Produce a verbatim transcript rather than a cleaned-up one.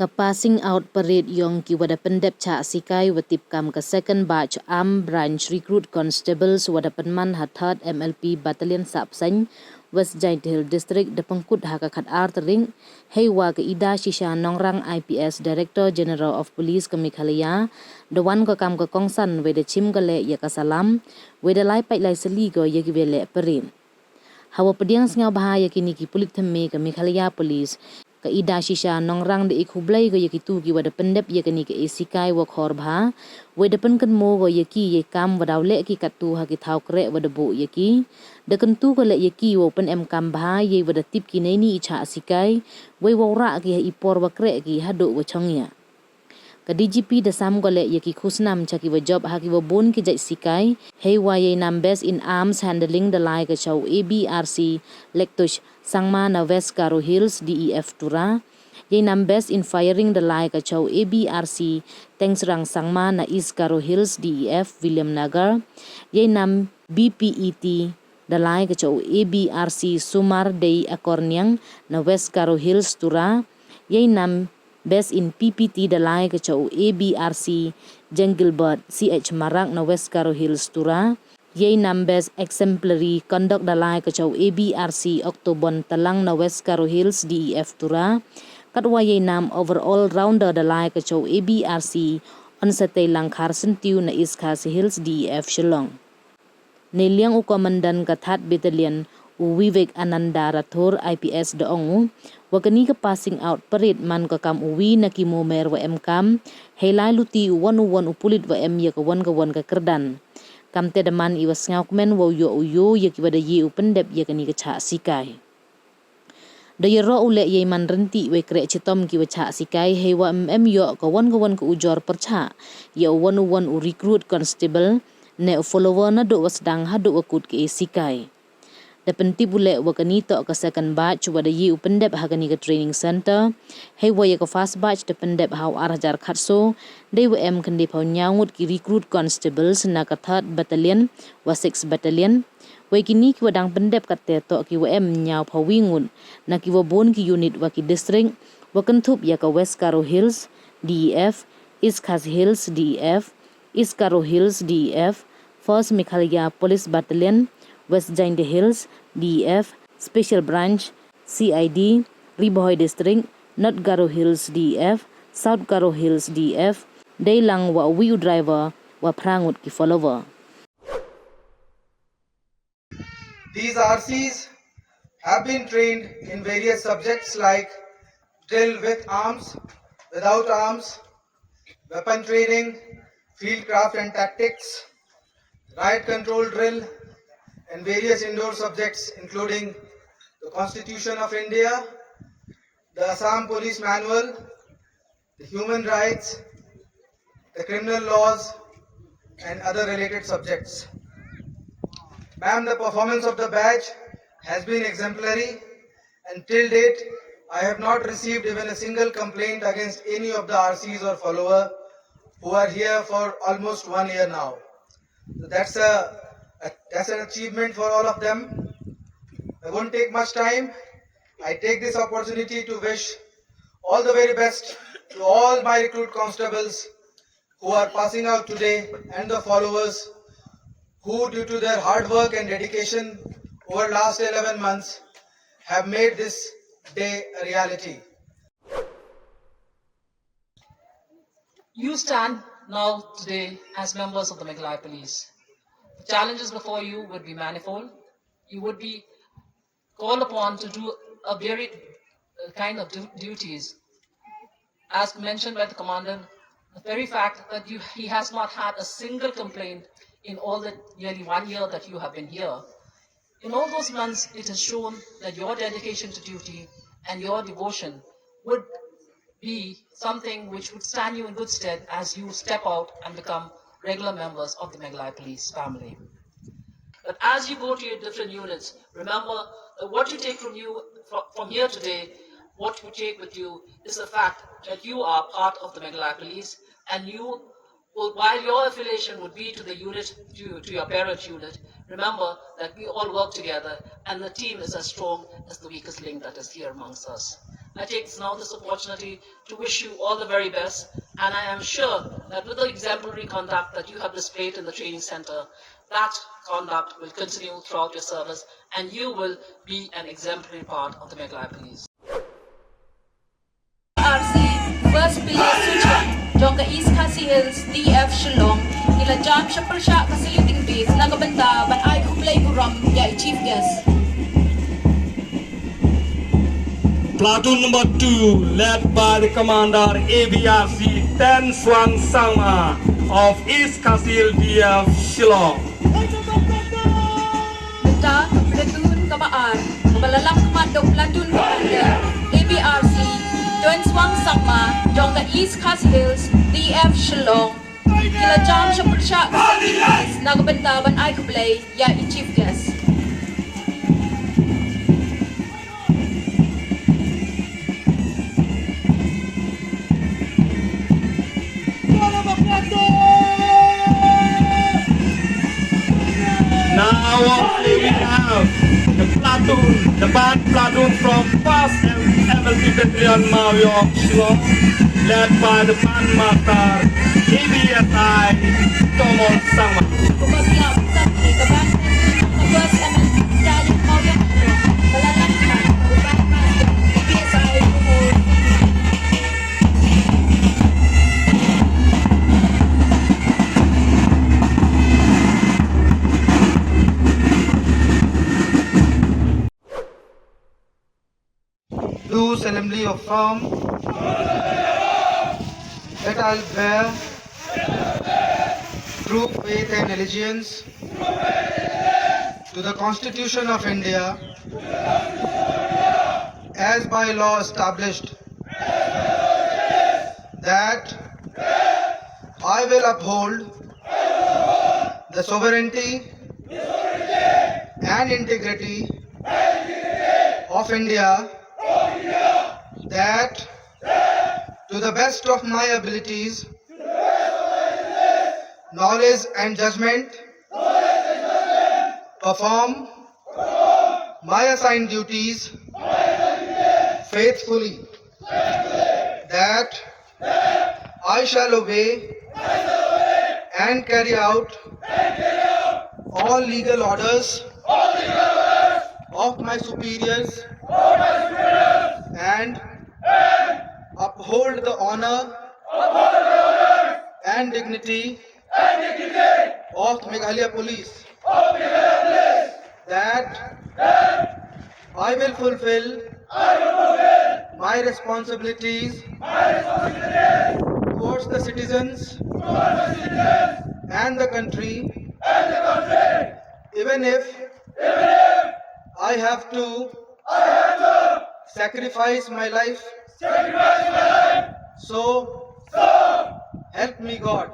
Ka passing out parade yong ki wa da pyndep chah sikai wa tip kam ka second batch Armed Branch Recruit Constables wa da pynman ha Third M L P Battalion Sapseng, West Jaintia Hills District da pynkut ha ka khat ar tarik, hei wa ka Ida Shisha Nongrang I P S, Director General of Police ka Meghalaya, da wan ka kam ka kongsan wei da chim ka leh ya ka salam, wei da lai pait lai sali ko ya ki wa leh parade. Hawa pdiang sngewbha ya kini ki pulit thymme ka Meghalaya Police, ka Ida Shisha Nongrang da i khublei ko ya kitu ki wa da pyndep ya kani ka e sikai wa khor bha, wei da pynkynmaw ko ya ki yei kam wa daw leh ki kattu ha ki thaw kreh wa da buh ya ki. Da kyntu ko leh ya ki wow pynemkam bha yei wa da tip ki neini i chah sikai, wei wow rah ki ha i por wa kreh ki haduh wa chong ya. Ka D G P da sam ko leh ya ki khusnam cha ki wa jop ha ki wa bun ki jait sikai, hei wa yei nam Best in Arms Handling da lai ka cha u A B R C Lektush Sangma na West Garo Hills D E F Tura, yei nam Best in Firing da lai ka cha u A B R C Tengsrang Sangma na East Garo Hills D E F Williamnagar, yei nam B P E T da lai ka cha u A B R C Sumar Dei Akorniang na West Garo Hills Tura, yei nam Best in P P T da lai ka cha u A B R C Jeng Gilbert C H Marak na West Garo Hills Tura, yei nam Best Exemplary Conduct da lai ka cha u A B R C Octobon Talang na West Garo Hills D E F Tura, katwa yei nam Overall Rounder da lai ka cha u A B R C Onsatei Langkhar Syntiu na East Khasi Hills D E F Shillong. Neiliang u Commandant ka Third Battalion, u Vivek Ananda Rathore I P S da ong u, wa kani ka passing out parade man ka kam u wi na ki momer wa em kam, hei lai luti u wan u wan u pulit wa em ya ka wan ka wan ka kyrdan. Kamte da man i wa sngewkmen wow yoh u yoh ya ki wa da ye u pyndep ya kani ka chah sikai. Da yaroh u leh yei man ryntih wei kreh chitom ki wa chah sikai, hei wa em em yoh ka wan ka wan ka ujor pyrchah ya u wan u wan u recruit constable ne u follower naduh wa sdang haduh wa kut ka e sikai. Da pyntip u leh wa kani toh ka second batch wa da ye u pyndep ha kani ka training center, hei wa ya ka first batch da pyndep ha u ar hajar khatso, dei wa em khyndai phaw ynñiaw ngut ki recruit constables na ka Third Battalion wa Sixth Battalion. Wei kini ki wa dang pyndep katte toh ki wa em ynñiaw phaw wi ngut na ki wa bun ki unit wa ki district, wa kynthup ya ka West Garo Hills D E F, East Khasi Hills D E F, East Garo Hills D E F, First Meghalaya Police Battalion, West Jaintia Hills D E F, Special Branch, C I D, Ri Bhoi District, North Garo Hills D E F, South Garo Hills D E F, dei lang wa wi u driver wa phra ngut ki follower. These R Cs have been trained in various subjects like drill with arms, without arms, weapon training, field craft and tactics, riot control drill, and various indoor subjects including the Constitution of India, the Assam Police Manual, the human rights, the criminal laws, and other related subjects. Ma'am, the performance of the badge has been exemplary, and till date, I have not received even a single complaint against any of the R Cs or follower who are here for almost one year now. So that's a, a, that's an achievement for all of them. I won't take much time. I take this opportunity to wish all the very best to all my recruit constables who are passing out today and the followers who, due to their hard work and dedication over last eleven months, have made this day a reality. You stand now today as members of the Meghalaya Police. The challenges before you would be manifold. You would be called upon to do a varied, uh, kind of du-, duties. As mentioned by the commandant, the very fact that you, he has not had a single complaint in all the nearly one year that you have been here. In all those months, it has shown that your dedication to duty and your devotion would be something which would stand you in good stead as you step out and become regular members of the Meghalaya Police family. But as you go to your different units, remember that what you take from you, fro-, from here today, what you take with you is the fact that you are part of the Meghalaya Police, and you, well, while your affiliation would be to the unit, to, to your parent unit, remember that we all work together and the team is as strong as the weakest link that is here amongst us. I take now this opportunity to wish you all the very best, and I am sure that with the exemplary conduct that you have displayed in the training center, that conduct will continue throughout your service, and you will be an exemplary part of the Meghalaya Police. R C, First Pillar Suchong, jong ka East Khasi Hills D F Shillong, ki la jam sha pyrshah ka saluting base na ka bynta ban ai khublei burom ya i Chief Guest. Platoon number two, led by the commander A B R C Ten Swang Sangma of East Khasi Hills D F Shillong. Bynta platoon kaba ar, kaba la lam khmat da u platoon commander A B R C Ten Swang Sangma jong ka East Khasi Hills D F Shillong. Ki la jam sha pyrshah ka saluting base na ka bynta ban ai khublei ya i Chief Guest. Now also we have the platoon, the band platoon from first M L T Battalion Mawïong Shillong, led by the band master A B S I Tomon Sangma. Kumba phi la ong, ka band platoon ka first M L T Battalion Mawïong Shillong, ka la lam khmat da u band master A B S I Tomon Sangma. Do solemnly affirm that I'll bear true faith and allegiance to the Constitution of India as by law established, that I will uphold the sovereignty and integrity of India, that to the best of my abilities, knowledge and judgment, perform my assigned duties faithfully, that I shall obey and carry out all legal orders of my superiors and uphold the honor and dignity of Meghalaya Police, that I will fulfill my responsibilities towards the citizens and the country, even if I have to sacrifice my life. So help me God.